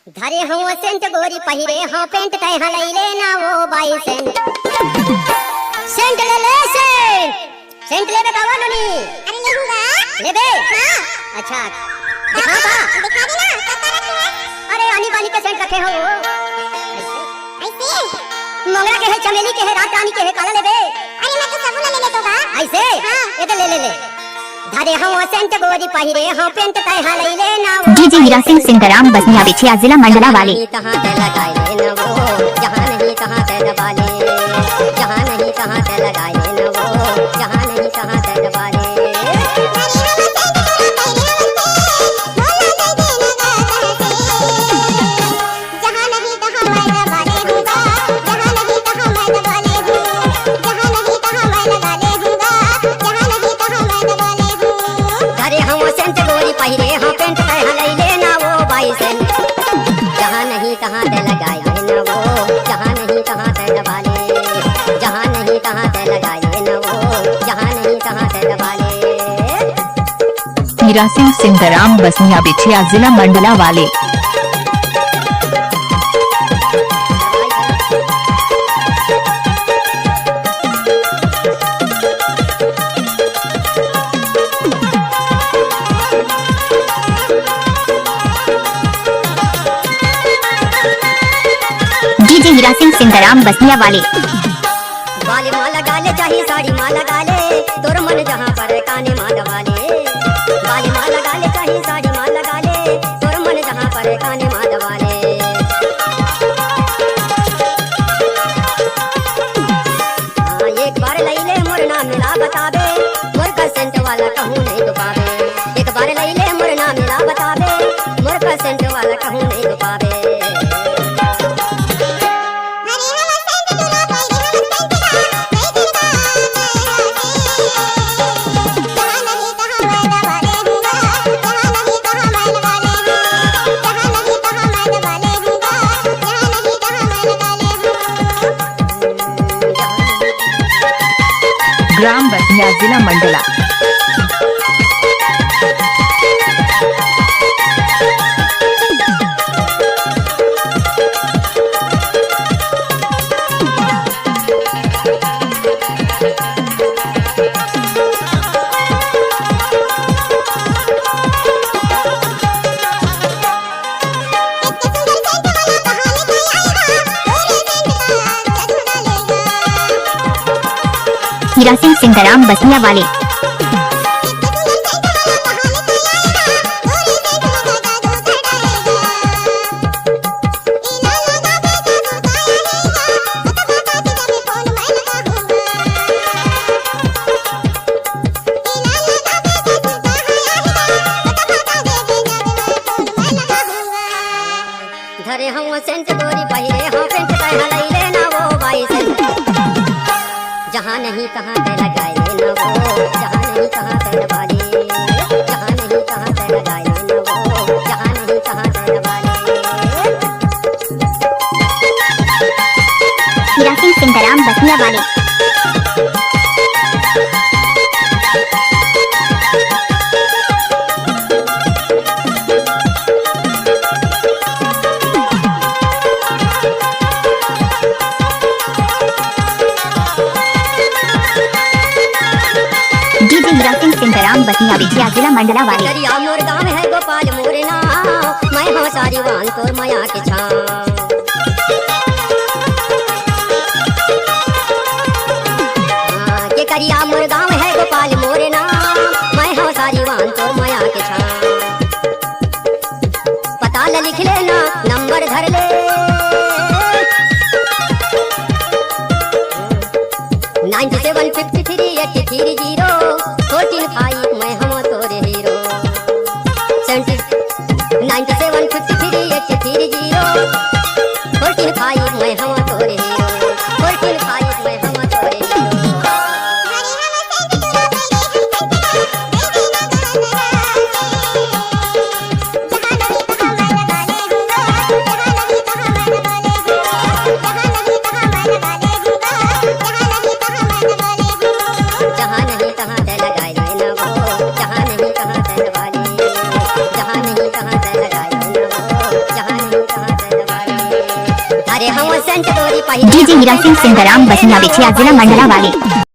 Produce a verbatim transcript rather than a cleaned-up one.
धरे हूँ सेंट गोरी पहिरे हूँ पेंट, तैं हा लई लेना वो बाई सेंट। सेंट ले ले सेंट। सेंट लेबे का वो नोनी? अरे लेहूँगा। लेबे? हाँ। अच्छा। दिखा का? दिखा दे ना, का का रखे है? अरे आनी बानी के सेंट रखे हो वो। ऐसे? मोंगरा के है, चमेली के है, रात रानी के है, काला लेबे? अरे मैं तो सबो ला ले लेतो बा। ऐसे? हाँ। ये तो ले ले ले। धरे हूँ सेंट गोरी पहिरे हूँ पेंट, तैं हा लई लेना वो। डीजे हीरा सिंह सिंगराम बसनिया बिछिया जिला मंडला वाले। जहाँ नहीं तहाँ ते लगाए ले न वो, जहाँ नहीं तहाँ ते दबा ले, जहाँ नहीं तहाँ ते लगाए ले न वो, जहाँ नहीं तहाँ ते दबा ले। जहाँ नहीं तहाँ मैं दबा ले हूँगा, जहाँ नहीं तहाँ मैं दबा ले हूँ, जहाँ नहीं तहाँ मैं दबा ले हूँगा, जहाँ नहीं तहाँ मैं दबा ले हूँ। धरे हूँ सेंट गोरी पहिरे हूँ पेंट, तैं हा लई लेना वो बाई सेंट। जहाँ नहीं तहाँ ते लगाए ले न वो, जहाँ नहीं तहाँ ते दबा ले, जहाँ नहीं तहाँ ते लगाए ले न वो, जहाँ नहीं तहाँ ते दबा ले। हीरा सिंह सिंगराम बसनिया बिछिया जिला मंडला वाले। डीजे हीरा सिंह सिंगराम बसनिया वाले। बाली माँ लगा ले, चाहे साड़ी माँ लगा ले, तोर मन जहाँ पर काने माँ दबा ले। बाली माँ लगा ले, चाहे साड़ी माँ लगा ले, तोर मन जहाँ पर काने माँ दबा ले। हाँ, एक बार लई ले मोर नाम ला बताबे, मोर का सेंट वाला कहूँ नहीं तो पाबे। एक बार लई ले मोर नाम ला बताबे, मोर का सेंट वाला कहूँ नहीं तो पाबे। ग्राम बसनिया, जिला मंडला। हीरा सिंह सिंगराम बसनिया वाले। धरे हूँ सेंट गोरी पहिरे हूँ पेंट, तैं हा लई लेना वो बाई सेंट। जहाँ नहीं तहाँ ते लगाए ले न वो, जहाँ नहीं तहाँ ते दबा ले, जहाँ नहीं तहाँ ते लगाए ले न वो, जहाँ नहीं तहाँ ते दबा ले। हीरा सिंह सिंगराम बसनिया वाले। डीजे हीरा सिंह सिंगराम बसनिया बिछिया जिला मंडला वाले। दरिया मोर गाँव है गोपाल मोर नाम, मैं हूँ सारी वान तोर मया के छाँव। हाँ, के करिया मोर गाँव है गोपाल मोर नाम, मैं हूँ सारी वान तोर मया के छाँव। पता ल लिख लेना, नंबर धर ले। Nine seven fifty three eight three zero fourteen five, मैं हूँ तोरे hero. Seventy, nine seven fifty three eight three zero fourteen five, मैं हूँ तोरे हीरो। Fourteen five, मैं हूँ तोरे हीरो। जहाँ नहीं अरे हम सेंट तोरी पहिरे। डीजे हीरा सिंह सिंगराम बसिया बेछिया जिला मंडला वाले।